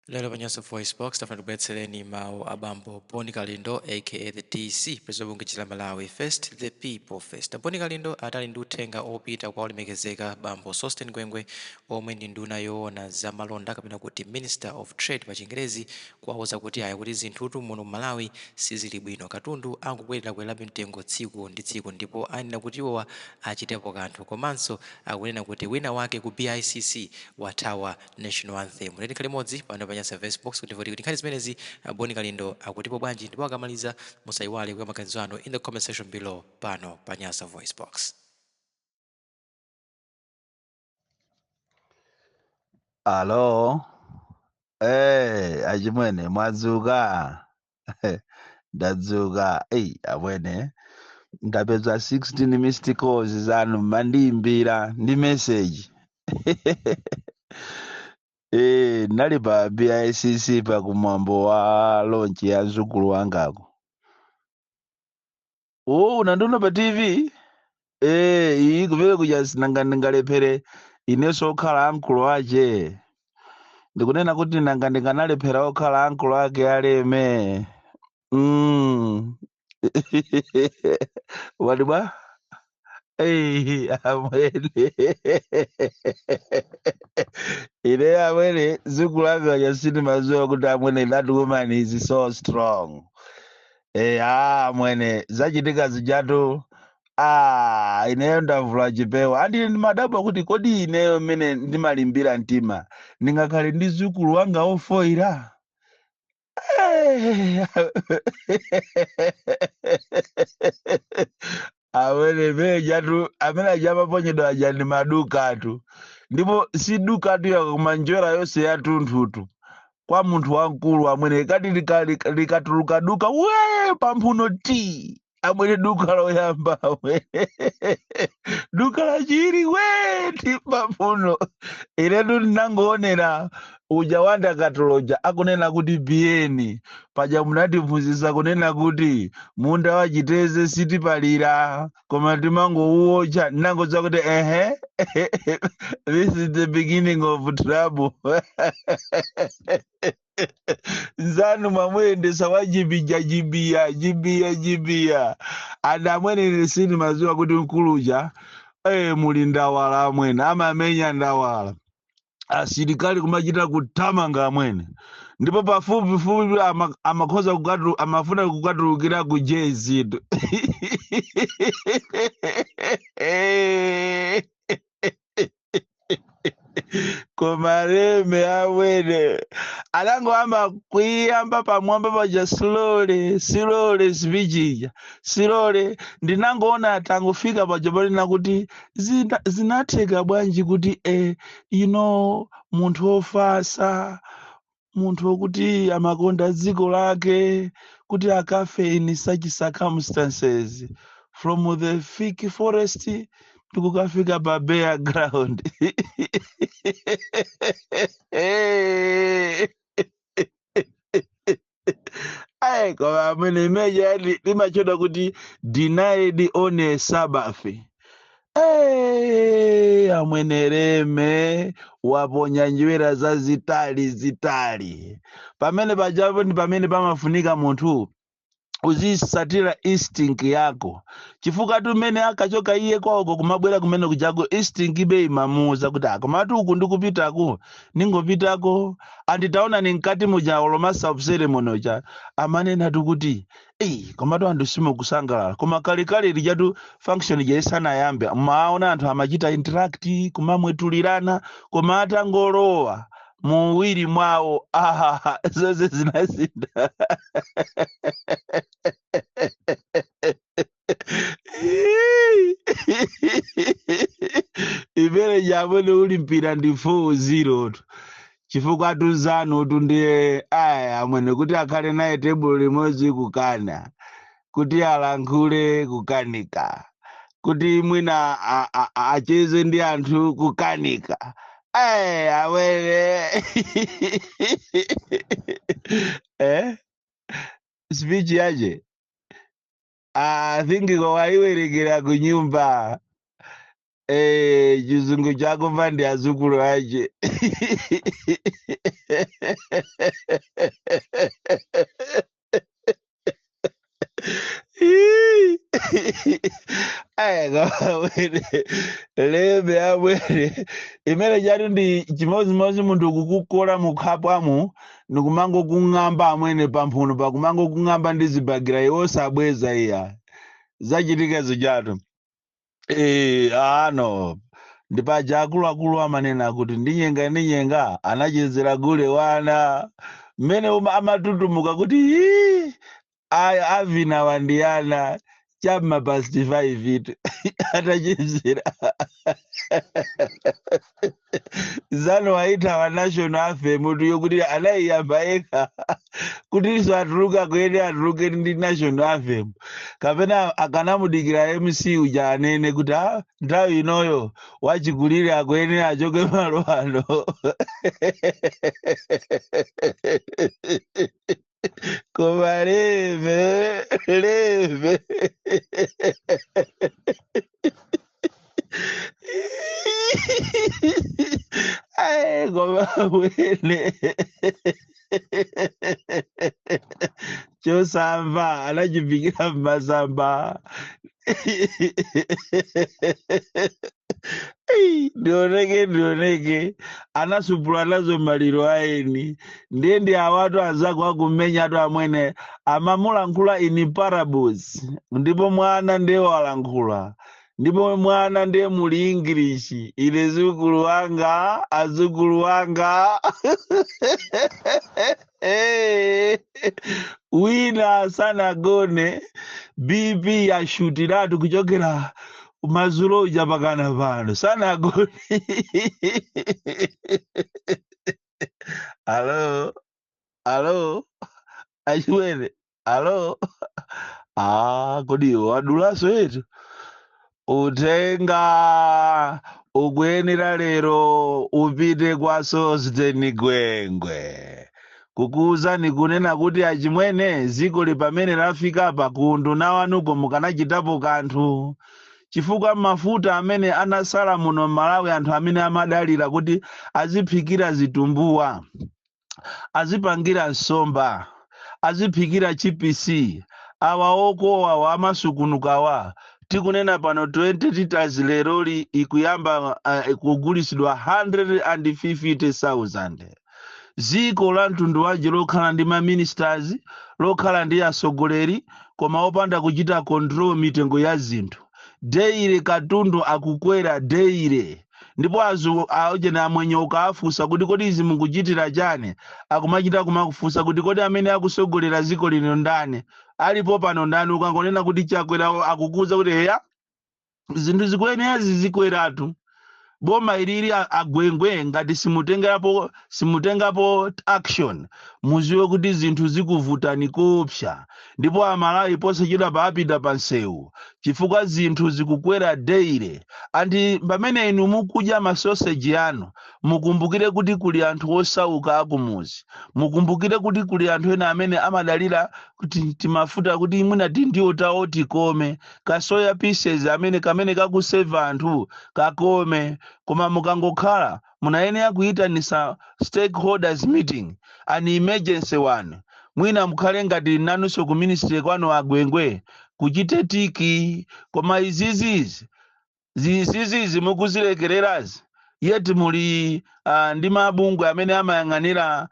Lero pa Nyasa VoiceBox tafuna tibweretsereni mawu a bambo Bon Kalindo aka the DC, president wa bungwe la Malawi First, the People First. A Bon Kalindo anali ndi uthenga opita kwa olemekezeka bambo Sosten Gwengwe omwe ndi nduna yoona za malonda kapena kuti Minister of Trade pa chingerezi, kuwauza kuti ayi, kuti zinthutu muno Malawi sizili bwino, katundu akukwererakwerabe mtengo tsiku ndi tsiku ndipo anena kuti iwowa achitepo kanthu, komanso akunena kuti wina wake ku BICC wathawa national anthem. Tiyeni tikhale limodzi pano pa Nyasa VoiceBox kuti kuti nkhani zimenezi Bon Kalindo akutipo bwanji, ndipo akamaliza musayiwale kuika maganizo anu in the comment section below pano pa Nyasa VoiceBox. Alo, achimwene, mwadzuka? Ndadzuka. Ei, amwene, ndapeza 16 missed calls zanu, mandiyimbira ndi message. Nali pa BICC pa kumwambo wa launch ya mzukulu wangako. Oh, unandiona pa TV? Iyi kumene kuja nanga ndingalephere inenso okhala ankulu ache? Ndikunena kuti nanga ndinganalephera okhala ankulu ake aleme? Wati bwa? Ei, amwene. Ine amwene, mzukulu wanga uja sindimadziwa kuti amwene that woman is so strong. Amwene, zachitika zijatu. Ah, ineyo ndavula chipewa. Andi ndimadabwa kuti kodi ineyo mmene ndimalimbira mtima ndingakhale ndi mzukulu wanga ofoira? Amene mejatu amene aja amaponyedwa aja ndi madukatu, ndipo si dukatu ya koma njwera yonse yatunthutu kwa munthu wamkulu amwene, kati likatuluka duka we pamphuno ti amwene, duka loyamba amwene, duka lachiwiri we ti pamphuno. Inetu ndinangoonera uja wandakatuloja akunena kuti biyeni paja munatiphunzitsa kunena kuti munda wachiteze sitipalira koma timangouwotcha. Ndinangodziwa kuti ehe, this is the beginning of trouble. Nzanu mwamuyendesa wajibiya jibiya jibiya jibiya. And amwene, ine sindimadziwa kuti mkuluja muli ndawala amwene, amamenya ndawala asilikali kumachita kuthamanga amwene, ndipo pafupifupi amakhoza amafuna kukatulukira ku jezitu. Koma leme amwene anangoyamba kuiyamba pamwamba paja slowly slowly speech ija slowly. Ndinangoona atangofika paja panena kuti zinatheka bwanji kuti munthu ofasa, munthu wokuti amakonda dziko lake, kuti akafe in such circumstances from the thick forest ndikukafika pa bare ground. Ayi, koma amene imeja limachedwa kuti denied on a Sabbath. Amwene, leme waponya njwera zazitali zitali pamene pajapo. Ndi pamene pamafunika munthu uzisatira instinct yako, chifukwa tu mmene akachoka iye kwawoko kumabwera kumene kujako, instinct ibe imamuuza kuti akomatu uku ndikupitako ningopitako. Anditaona ni mkati muja olo master of ceremony uja amanena tu kuti eyi, komatu anthu simukusangalala. Koma kalekale lijatu function ija isanayambe maona anthu amachita interact, kumamwetulirana, koma atangolowa muwiri mwawo, ahaha, zonse zinasintha. Imene jamwene uli mpira ndi 4-0 tu, chifukwa tunzanu tu ndiye aya amwene kuti akhale naye tebulo limodzi kukana, kuti alankhule kukanika, kuti mwina acheze ndi anthu kukanika. Amwene, speech yache I think waiwerengera kunyumba. Eh, chizungu chakumva ndi azukulu ache. Aya, amwene, lebe amwene, imene chati ndi chimodzimodzi munthu kukukola mukhapwamu ndikumango kung'amba amwene pamphuno pakumango kung'amba ndi zibagera, iwo sabweza iya. Zachitika zijatu. Ano ndipaja akuluakulu amanena kuti ndinyenga ndinyenga anachezera gule wana mmene amatutumuka kuti "Ii, aya avina wandiyana chamma past 5 itu atachezera zanu waita wa national anthem yokuti anaiyamba yekha kuti iso atuluka kuyene atuluke ndi national anthem, kapena akanamudikira MC uja anene kuti ah, nthawi inoyo wachikulire akuyenera achoke malo ano. Koma leve leve Ai, koma wene chosamva anachiphikira mmasamba. Ei, ndioneke ndioneke anasupula nazo maliro aeni. Ndiye ndi awatu anzako akumenya atu amwene amamulankhula in parables, ndipo mwana ndiye walankhula, ndipo mwana ndiye muli English. Ine zukulu wanga, azukulu wanga. Wina sanagone, BP yashutiratu kuchokera madzulo uja pakana pano sanagone. Alo, alo, achiwene, alo. Ah, kodi wadulaso yetu utenga ukuyenera lero upite kwa Sosten Gwengwe kukuwuzani kunena kuti achimwene ziko li pamene lafika pa kundu nawanuko mukanachitapo kanthu, chifukwa mafuta amene anasala muno Malawi anthu amene amadalira kuti aziphikira zitumbuwa, azipangira nsomba, aziphikira chipisi, awa okowa wa amasukunukawa tikunena pano 20 liters leroli ikuyamba kugulisidwa 150,000. Ziko la mtundu waje lokhala ndi ma ministers, lokhala ndi atsogoleri, koma opanda kuchita control mitengo ya zinthu. Daily katundu akukwera daily, ndipo aujena amwenye ukaafunsa kuti kodi izi mukuchitira chani, akumachita kumakufunsa kuti kodi amene akusogolera ziko lino ndani, alipo pano ndani. Ukangonena kuti Chakwera akukuza kuti heya, zinthu zikuyenera zizikweratu. Boma ilili agwengwe ngati simutengapo action, muziwe kuti zinthu zikuvutani koopsa, ndipo Amalawi posachedwa paapita pa nsewu chifukwa zinthu zikukwera daily. Anti pamene inu mukudya masoseji anu, mukumbukire kuti kuli anthu osauka akumuzi, mukumbukire kuti kuli anthu ena amene amadalira kuti timafuta kuti mwina tindiwo tawo tikome kasoya pieces amene kamene kakuseva anthu kakome. Koma mukangokhala munayenera kuyitanisa stakeholders meeting, an emergency one, mwina mukhale ngati nanunso ku ministry kwanu agwengwe kuchite tiki. Koma izizizi zizizizi mukuzilekererazi, yeti muli ndi mabungwe amene amayang'anira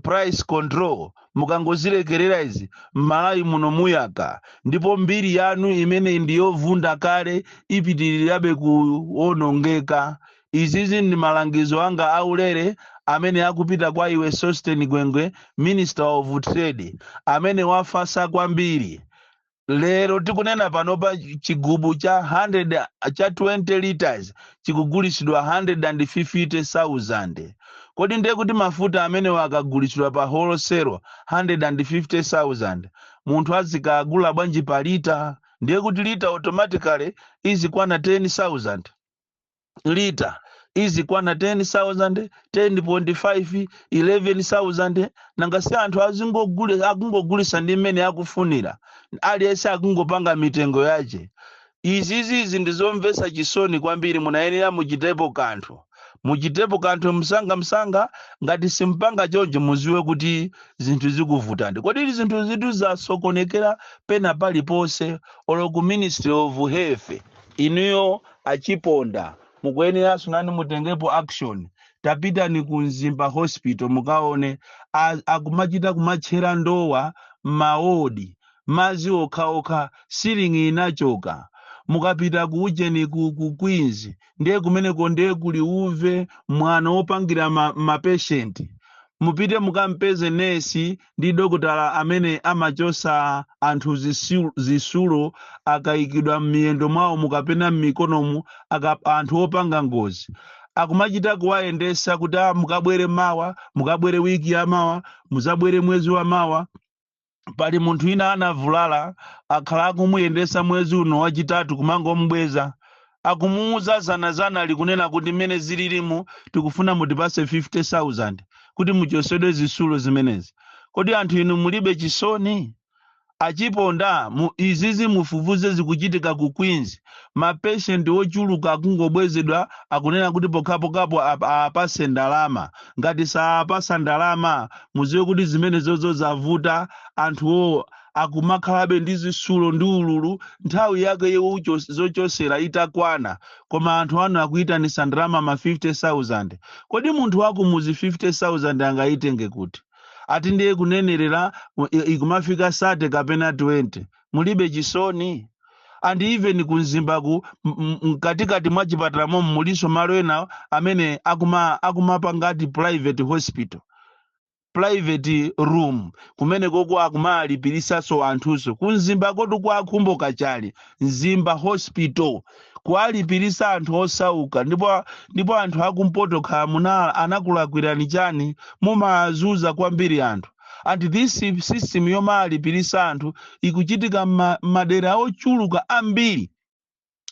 price control. Mukangozilekerera izi, m'Malawi muno muyaka, ndipo mbiri yanu imene ndiyovunda kale ipitirirabe kuwonongeka. Izizi ndi malangizo anga aulere amene akupita kwa iwe Sosten Gwengwe, Minister of Trade, amene wafasa kwambiri. Lero tikunena panopa chigubu cha 100 cha 20 liters chikugulisidwa 150,000. Kodi ndiye kuti mafuta amene akagulisidwa pa wholesale 150,000, munthu azikagula bwanji pa lita? Ndiye kuti lita automatically izikwana 10,000, lita izikwana 10,000, 10.5, 11,000. Nanga si anthu akungogulisa ndi mmene akufunira, aliyense akungopanga mitengo yache. Izizizi ndizomvetsa chisoni kwambiri. Munayenera muchitepo kanthu, muchitepo kanthu msanga msanga. Ngati simpanga choncho, muziwe kuti zinthu zikuvutani. Kodi zinthu zitu zasokonekera pena paliponse, olo ku Ministry of Health. Inuyo achiponda, mukuyeneranso nani mutengepo action. Tapitani ku Mzimba Hospital mukaone, akumachita kumatchera ndowa m'mawodi, madzi okhaokha, ceiling inachoka. Mukapita ku ujeni, ku Queens, ndiye kumeneko ndiye kuli uve, mwana wopangira mapatient. Mupite mukampeze nesi ndi dokotala amene amachosa anthu zisulo akayikidwa m'miyendo mwawo mukapena m'mikonomu, anthu opanga ngozi, akumachita kuwayendesa kuti, "Ah, mukabwere mawa, mukabwere wiki ya mawa, muzabwere mwezi wa mawa." Pali munthu ina anavulala, akhala akumuyendesa mwezi uno wachitatu, kumangomubweza. Akumuuza zanazana likunena kuti mmene zililimu tikufuna mutipase 50,000 kuti muchosedwe zisulo zimenezi. Kodi anthu inu mulibe chisoni? Achiponda, izizi mufufuze zikuchitika ku Queens. Mapatient ochuluka akungobwezedwa, akunena kuti pokhapokhapo apase ndalama. Ngati saapasa ndalama, muziwe kuti zimene zozo zavuta. Anthuwo akumakhalabe ndi zisulo ndi ululu nthawi yake zochosera itakwana, koma anthu anu akuyitanisa ndalama ma 50,000. Kodi munthu wakumuzi 50,000 angayitenge kuti? Ati ndiye kunenerera ikumafika 30 kapena 20. Mulibe chisoni? And even kumzimbaku, mkatikati mwa chipatala momo muliso malo ena amene akumapangati private hospital, private room. Kumene koko akumalipirisaso anthuso. Kumzimba kotu kwa Khumbo Kachali, Mzimba Hospital, kuwalipirisa anthu osauka. Ndipo anthu akumpoto khala muna anakulakwirani chani? Mumazuza kwambiri anthu. And this system yomalipirisa anthu ikuchitika madera ochuluka ambiri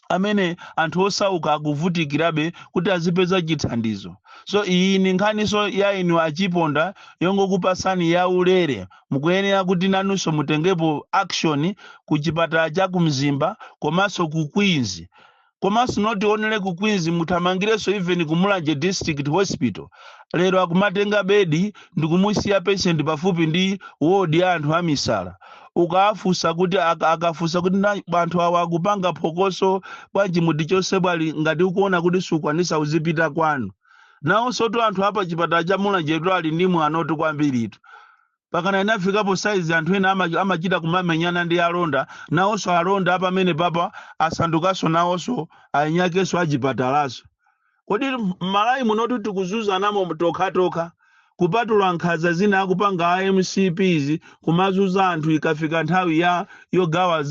amene anthu osauka akuvutikirabe kuti azipeza chithandizo. So iyi ni nkhaniso ya inu achiponda yongokupasani ya ulere. Mukuyenera kuti nanunso mutengepo action ku chipatala cha kumzimba komanso ku Queens, komanso not only ku Queens, muthamangirenso even ku Mulanje District Hospital. Lero akumatenga bedi ndikumusiya patient pafupi ndi ward ya anthu amisala. Ukafunsa kuti akafunsa kuti, "Anthu awa akupanga phokoso bwanji? Mutichose bwali." Ngati ukuona kuti sukwanisa, uzipita kwanu. Nawonso tu anthu apa chipatala cha Mulanjetu ali ndi mwanotu kwambiritu. Pakana inafikapo saizi anthu ena amachita kumamenyana ndi alonda. Nawonso alonda apamene papa asandukanso nawonso ainyakenso achipatalaso. Kodi Malawi munotu tikuzuzanamo tokhatokha, kupatula nkhanza zina akupanga a MCPs kumazuza anthu ikafika nthawi ya yogawa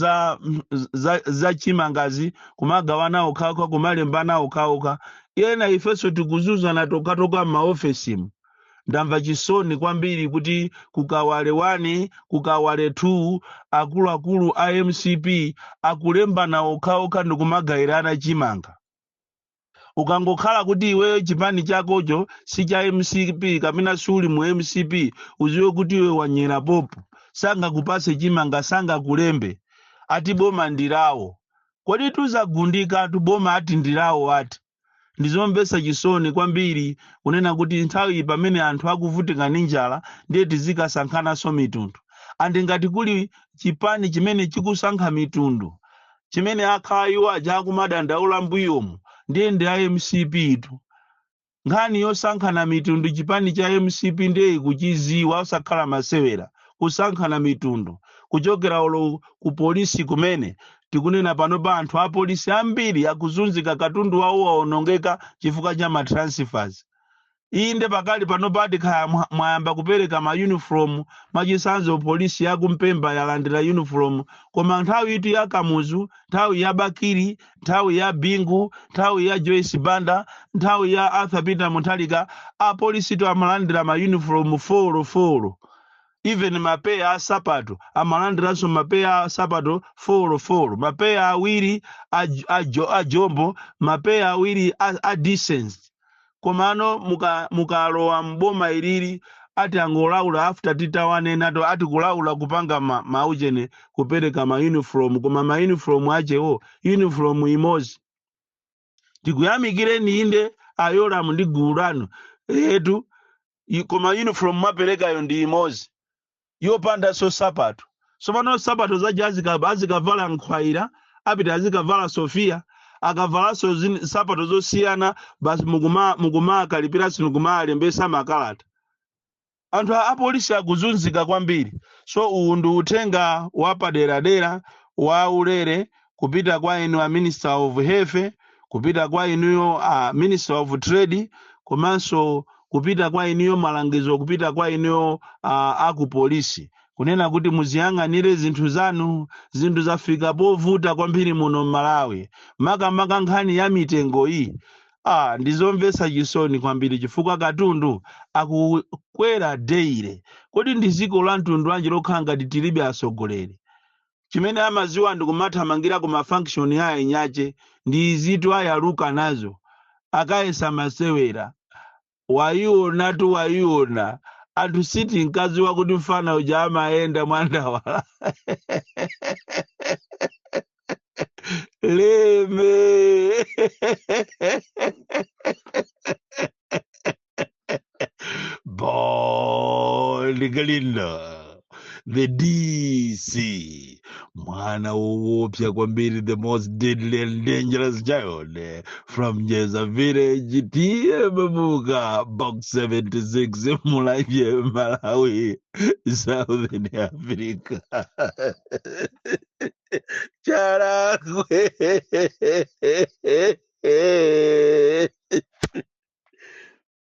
za chimangazi, kumagawana okhaokha, kumalembana okhaokha. Ena ifenso tikuzuzana tokhatokha m'maofesimu. Ndamva chisoni kwambiri kuti kukawale 1, kukawale 2, akuluakulu a MCP akulembana okhaokha ndikumagayirana chimanga. Ukangokhala kuti iweyo chipani chakocho si cha MCP kapena suli mu MCP, uziwe kuti iwe wanyera popo, sangakupase chimanga, sangakulembe. Ati boma ndilawo. Kodi tuzagundika tu? Boma ati ndilawo ati. Ndizomvetsa chisoni kwambiri kunena kuti nthawi pamene anthu akuvutika ndi njala, ndiye tizikasankhananso mitundu. And ngati kuli chipani chimene chikusankha mitundu, chimene akhala iwo aja akumadandaula mbuyomu, ndiye ndi a MCP tu. Nkhani yosankhana mitundu, chipani cha MCP ndiye ikuchiziwa, osakhala masewera. Kusankhana mitundu kuchokera olo ku polisi kumene tikunena pano pa, anthu apolisi ambiri akuzunzika, katundu wawo waonongeka chifukwa cha matransfers. Inde, pakali pano pati kaya mwayamba kupereka ma uniform, mwachisanzo polisi yakumpemba yalandira uniform, koma nthawi itu ya Kamuzu, nthawi ya Bakili, nthawi ya Bingu, nthawi ya Joyce Banda, nthawi ya Arthur Peter Mutharika, apolisi tu amalandira ma uniform four four. Even mapeya a sapato amalandiranso mapeya a sapato four four, mapeya awiri a jombo, mapeya awiri a decent. Komano mukalowa mboma ilili, Ati angolaula after titawanenato ati kulaula kupanga maujene kupereka ma uniform, koma ma uniform achewo uniform imodzi. Tikuyamikireni inde a Yolamu ndi gulu lanu etu, koma uniform mwaperekayo ndi imodzi yopandanso sapato. Sopano sapato zaja azikavala nkhwaira, apita azikavala Sofia, akavalanso sapato zosiyana basi. Mukumakalipiranso, mukumalembesa makalata anthu apolisi akuzunzika kwambiri. So uwu ndi uthenga wapaderadera wa ulere kupita kwa inu a Minister of Health, kupita kwa inuyo a Minister of Trade, komanso kupita kwa inuyo malangizo kupita kwa inuyo akupolisi, kunena kuti muziyang'anire zinthu zanu. Zinthu zafika povuta kwambiri muno m'Malawi, makamaka nkhani ya mitengo iyi. Ndizomvetsa chisoni kwambiri chifukwa katundu akukwera daily. Kodi ndi dziko la mtundu wanji lokhala ngati tilibe atsogoleri? Chimene amaziwa ndi kumathamangira ku ma function ya enyache. Ndi izitu ayaluka nazo, akayesa masewera. Wayiona tu, wayiona. Anthu sitinkadziwa kuti mfana uja amayenda mwandawala leme. Bon Kalindo, the DC, mwana woopsa kwambiri, the most deadly and dangerous child from Jeza Village, T/A Mabuka, Box 76, Mulanje, Malawi, Southern Africa. Charakwe.